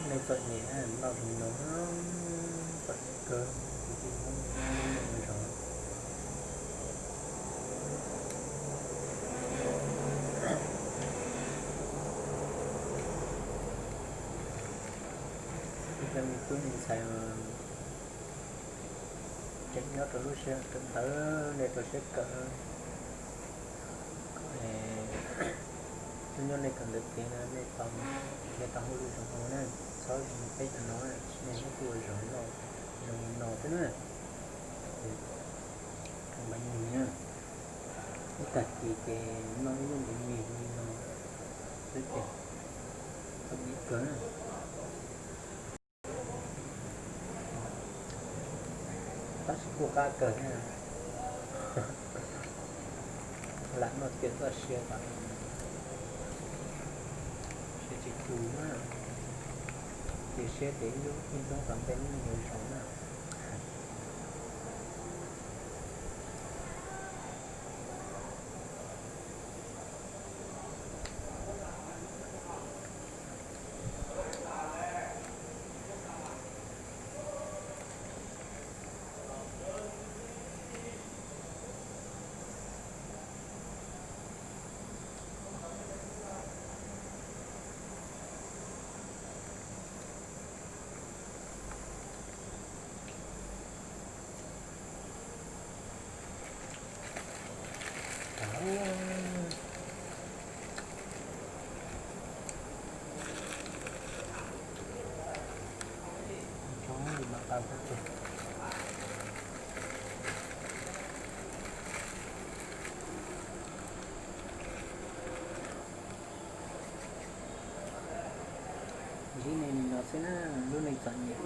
Nej txom nyem noj zoo no, txom nyem kawg, kwv tij Hmoob nyob zoo. Ib cov me tub me ntxhais tseem nyob rau lub sij hawm kawm ntawv, nej rau siab kawm. Lub nyob nej kawm ntawv tiav no nej tau, nej tau hauj lwm zoo ua na, txhob zoo peb cov no, nej muab kuj ua zoo no, zoo li no xwb na. Zoo npaum li na, ib tag kis ces noj ib lub ntiv mis li no xwb ces txom nyem kawg na. Tab sis kuj qab kawg thiab, lam noj tiav txoj sia kom siav tsis tu na, cia siab tias ib lub ib hnub tom ntej lub neej yuav zoo na. Ntsib nej li no xwb na, lub neej txom nyem.